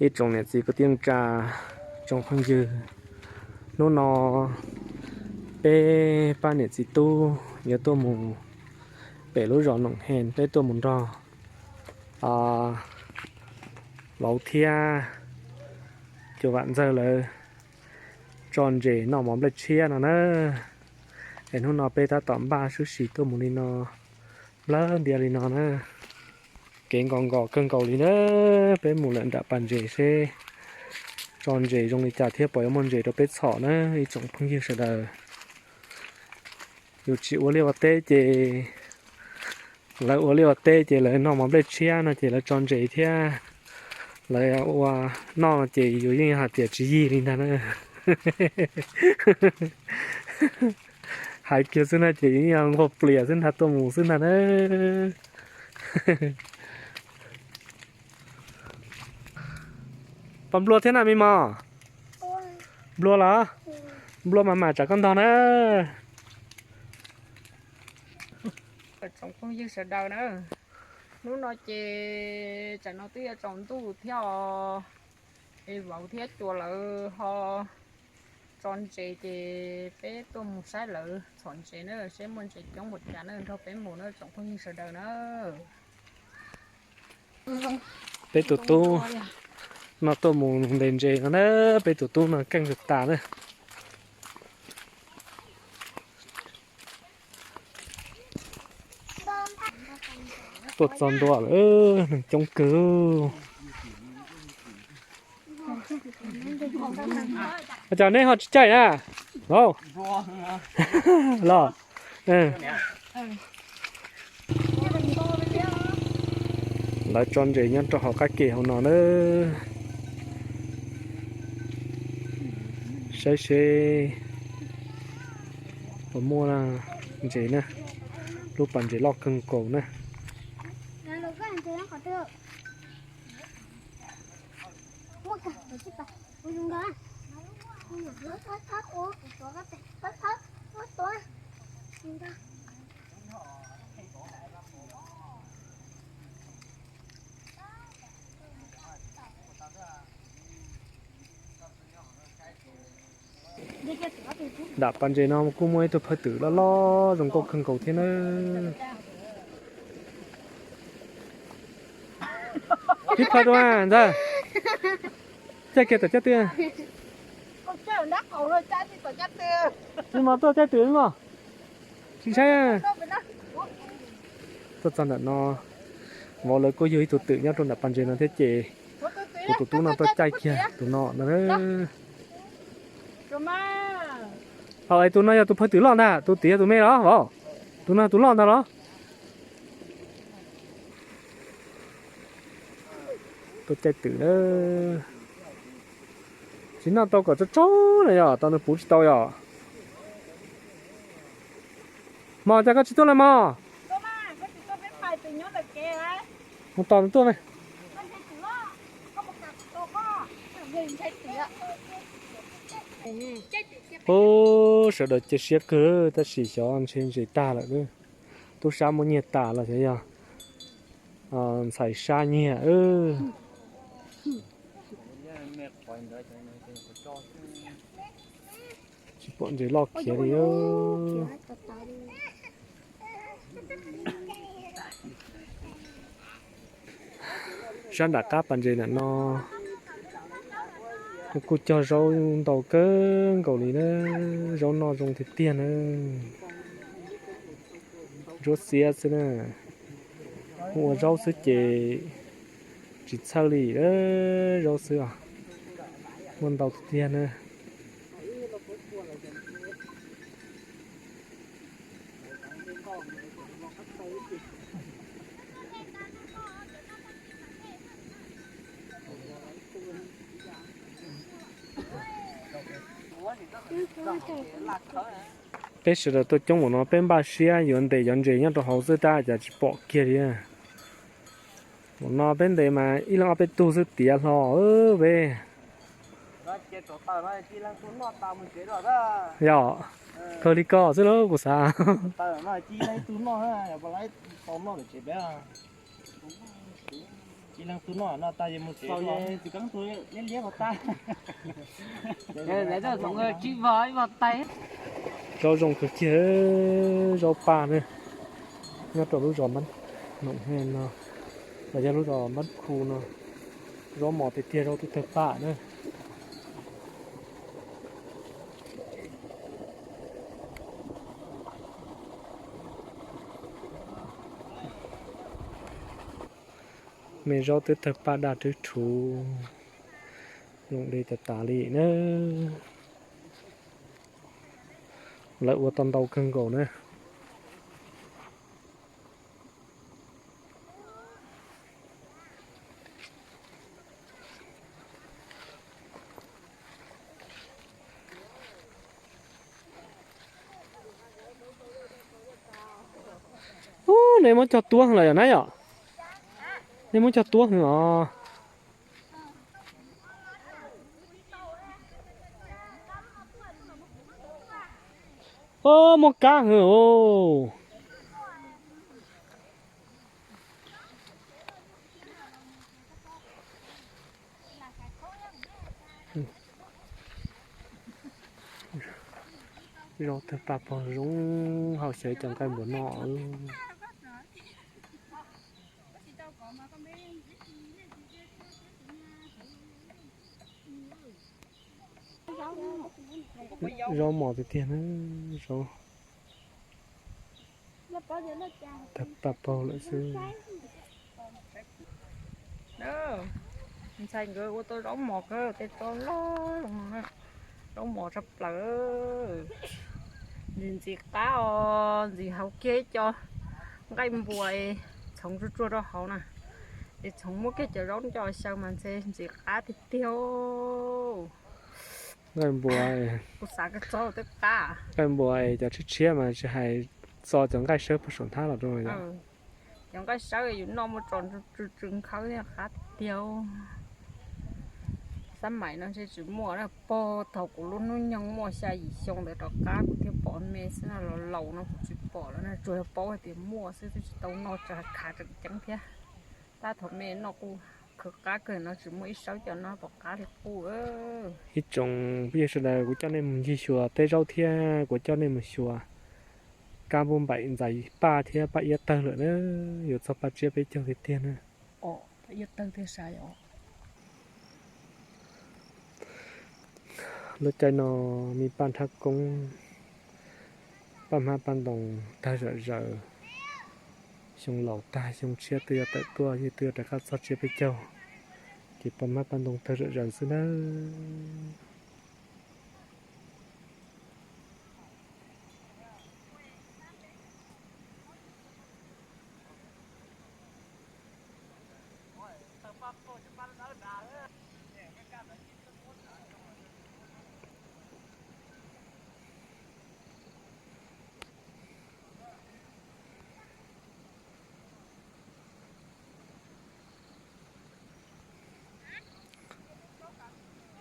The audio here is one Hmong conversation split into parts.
Ib tsoom niam txiv kwv tij neej tsa, tsoom phooj ywg, hnub no peb pab niam txiv tub yuav tuaj mus pem lub zos Noom Hej, peb tuaj mus nrog vauv thiab Cuas Vam Ntxawg lawv tso ntses noj mov nplej tshiab no na. Es hnub no peb tab tom npaj sub si tuaj mus li no, nplawg ntias li no na. Kev nkos nkos kawg nkaus li na, peb mus lawm nram pas ntses seb tso ntses zoo li cas thiab puas yuav muaj ntses rau peb txhom na ib tsoom phooj ywg sawv daws. Yus tsis ua liaj ua teb ces, lawv ua liaj ua teb ces lawv noj mov nplej tshiab no ces lawv tso ntses thiab lawv ua noj no ces yus yeej hais tias tsis yig li ntag na. Hais kiag xwb na ces yus yeej nquag plias xwb ntag, tuaj mus xwb ntag na. Pom nplua thiab na me mos? Nplua los? Nplua mas mam tsam koj ntog na. Tsoom phooj ywg sawv daws na, hnub no ces tsam no twb yuav tsaus ntuj thiab os, es vauv thiab Cuas lawv ho tso ntses ces peb tuaj mus saib lawv txhom ntses na seb muaj ntses coob npaum cas na nrog peb mus na tsoom phooj ywg sawv daws na. Peb tus tub no tuaj mus ntes ntses no na, peb tus tub no keej tas tas na. Tuaj txog ntua lawm, neeg coob kawg. Ua cas neb ho tsis caij na? Los, lawv tso ntses nyob rau hauv qab ke hauv no na. Saib seb puas muaj ntses na. Lub pas ntses loj kawg nkaus na. Nram pas ntses no kuj muaj ib tug phawj twm loj loj zoo nkauj kawg nkaus thiab na. Tib phawj tuaj ntag. Caij kiag tom caj twg? Tsis mos tuaj caij twm mog. Tsis ntshai. Tuaj txog nram no, vauv lawv kuj yug ib tug twm nyob rau nram pas ntses no thiab ces kuv tus tub no tuaj caij kiag tus no no. Hauv es tus no yog tus phawj twm loj ntag, tus tim yog tus me los vauv? Tus no tus loj ntag los? Tuaj caij twm na. Tsis noj tau kom tsaug tsaug na yog tau nws puv tsis tau yog. Mos, cas koj tsis tuaj lawm mos? Mus tos nws tuaj me. Ub, sawv daws cia siab kawg tab sis xyov ntshe ntses tag lawm. Tub sab muab nyiag tas los xyov yog ntxhais sab nyiag. Tsis pom ntses loj khiav li. Sab nram qab pas ntses nram no kuj cog zaub ntau kawg nkaus li na, zaub noj zoo tiag tiag na. Ntsuab xiab xwb na, ua zaub xwb ces tsis txhawj li, zaub xwb os, muaj ntau tiag tiag na. Peb sawv daws tuaj coob npaum no peb npaj siab yuav ntes cov ntses nyob rau hauv xwb tab cas tsis pom kiag li. Npaum no peb ntes mas ib leeg ob peb tug xwb tiav hlo peb. Yog, kawg li ko xwb lauj kuv xav. Zaub zoo kawg kiag, zaub paj na, nyob rau lub zos Mab Noom Hej no, los yog lub zos Mab Khu no, zaub mos tiag tiag, zaub twb tawg paj na. Me zaub twb tawg paj daj rwb rhuv, zoo li tas tas li na. Lawv ua tau ntau kawg nkaus na. Ub, nej muab cog tuab lawm yom na yom? Nej muab cog tuab os. Ub, muaj kab hwv os. Zaub tawg paj pog zoo, hau xyaw cov nqaij npuas noj. Zaub mos tiag tiag na, zaub tawg paj paug lawm xwb. Ntxhais nkawd ua tau zaub mos kawg, tej tso loj, zaub mos tshaj plaws. Ntxim ntxim qab os, ntxim hau kiag ib co nqaij npua txhoov tsuag tsuag rau hauv na, es txhoov muab kiag cov zaub nco xyaw mas ntshe ntxim qab tiag tiag. Nqaij npua, kuv xav kawg txog tej qab. Nqaij npua cov tshiab tshiab mas tsis hais, txo cov nqaij sawb puag saum nthab los rau. Cov nqaij sawb yus noj muaj tso tsw tsw nkhawb thiab qab tiag tiag. Xab maim no ntshe tsis muaj na, puag thaum kuv lub hnub nyoog muaj xya yim xyoo ntawd rov qab kuv thiaj pom me xwb no, los laus no kuv tsis pom lawm na, tsuas yog paub hais tias muaj xwb, twb tsis tau noj, tseem khav tseem ceeb thiab. Tab thaum me noj kuj khawv qab kawg no, tsis muaj ib sawb cov no pom qab li qub. Ib tsoom phooj ywg sawv daws, kuv coj nej mus ncig xyuas teb zaub thiab kuv coj nej mus xyuas kab npauj npaim ntxais paj thiab paj iab tawg lawm na, yuav txog paj tsiab peb caug tiag tiag na. Lub caij no me paj nrhab koob, paj hmab paj ntoo tawg zom zaws. Xyoo laus tag xyoo tshiab twb yuav tawm tuaj, yeej twb yuav rov qab txog tsiab peb caug, ces paj hmab paj ntoo tawg zom zaws xwb nawb.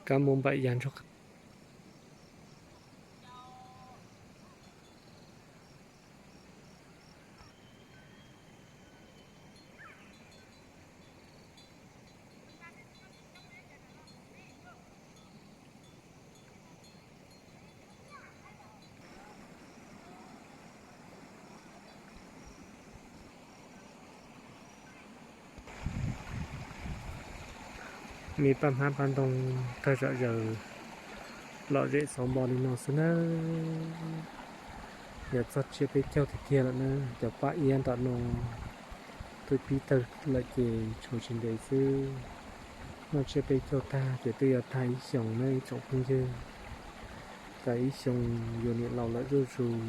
Kab npauj npaim ya nrog. Me paj hmab paj ntoo tawg zom zaws, lom zem xauv npo li no xwb nawb. Yuav txog tsiab peb caug tiag tiag lawm na. Cov paj iab nram no twb pib tawg lawm ces tshuav tsis ntev xwb. Noj tsiab peb caug tag ces twb yuav tag ib xyoos na ib tsoom phooj ywg. Cas ib xyoos yus niam laus lawm zuj zus,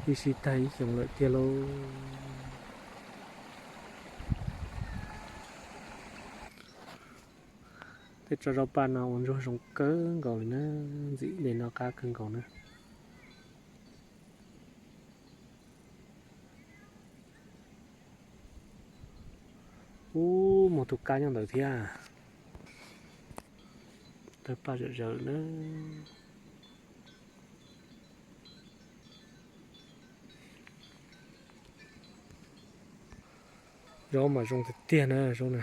ib sij tag ib xyoos lawm tiag lauj. Tej tsob zaub paj no ua ntsuag zoo kawg nkaus li na, ntxim li no qab kawg nkaus na. Ub, muaj tus kab nyob ntawd thiab. Tawg paj zom zaws na. Zaub mas zoo tiag tiag na zaub na.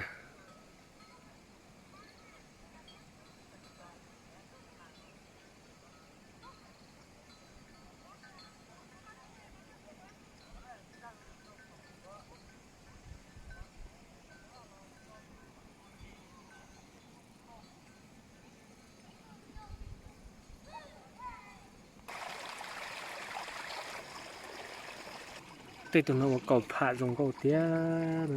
Tej tug no ua kaus pham zoo nkauj tiag.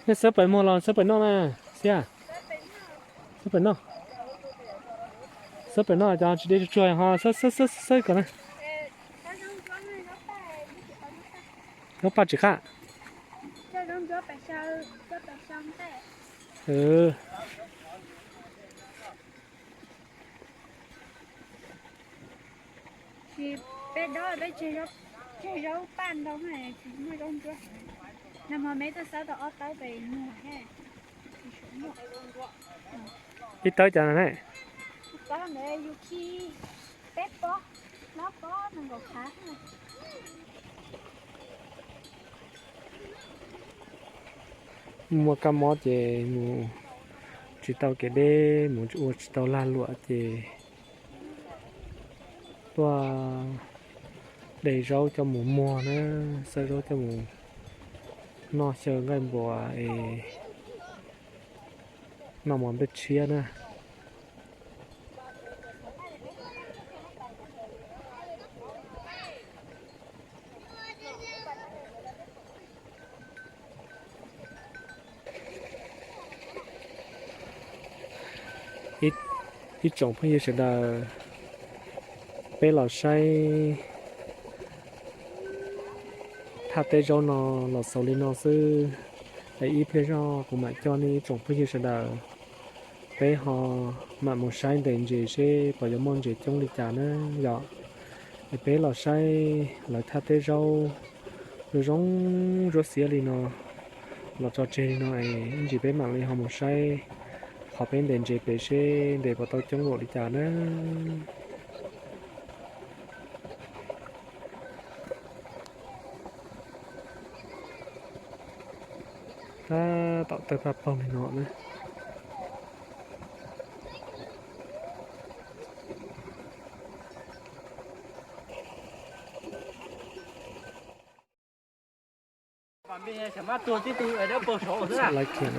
Nej xawb pem muag los xawb pem noj na, Xia? Xawb pem noj. Xawb pem noj cov tsis deb tsuag tsuag ho xawb xawb xawb xawb kom na. Zaub paj tsis qab. Tsis, peb dob peb tseg zaub paj ntau na, tsis muaj zaub ntsuab. Nag hmo me tuaj xawb tau ob tawb pes muag thiab. Ib tawb cas na ne? Ib tawb ntawd yus khi peb pob, plaub pob nees nkaum phav. Muaj kab mob ces mus tsis tau kev deb, mus ua tsis tau lag luam ces tuaj de zaub coj mus muag na, xawb zaub coj mus noj xyaw nqaij npua es noj mov nplej tshiab na. Ib tsoom phooj ywg sawv daws, peb los saib thaj teb zaub no los xaus li no xwb, es ib pliag zog kuv mam coj nej ib tsoom phooj ywg sawv daws peb ho mam mus saib ntes ntses seb puas yuav muaj ntses coob li cas na yom. Es peb los saib lawv thaj teb zaub zoo zoo ntsuab xiab li no los tso tseg li no es ib ntsis peb mam li ho mus saib qhov peb ntes ntses pem seb ntes puas tau coob npaum li cas na. Tab tom tawg paj paug li no na. Laiv kiag.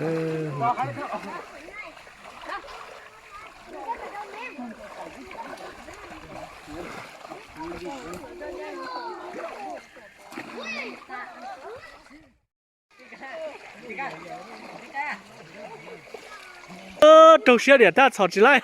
Raug siab diam tab txhom tsis laib.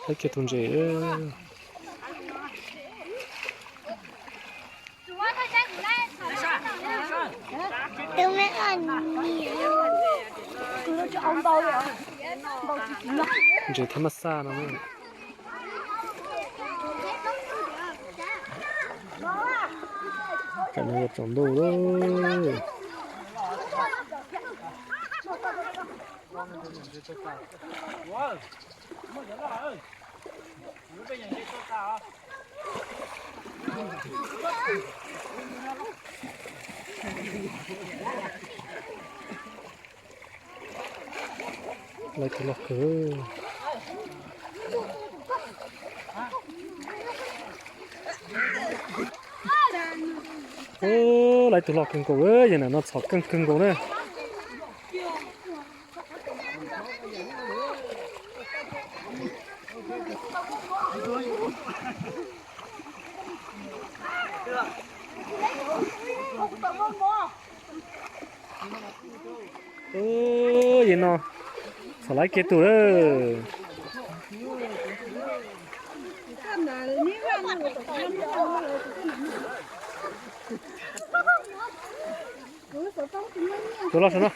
Laiv kiag tus ntses. Ntses thab maj xaj no. Tam no yuav tsaus ntuj lawm. Laiv tus loj kawg. Laiv tus loj kawg nkaus, yam no txhom keej kawg nkaus na. Ub, yim no txhom laib kiag tug lawm. Tus los saum no.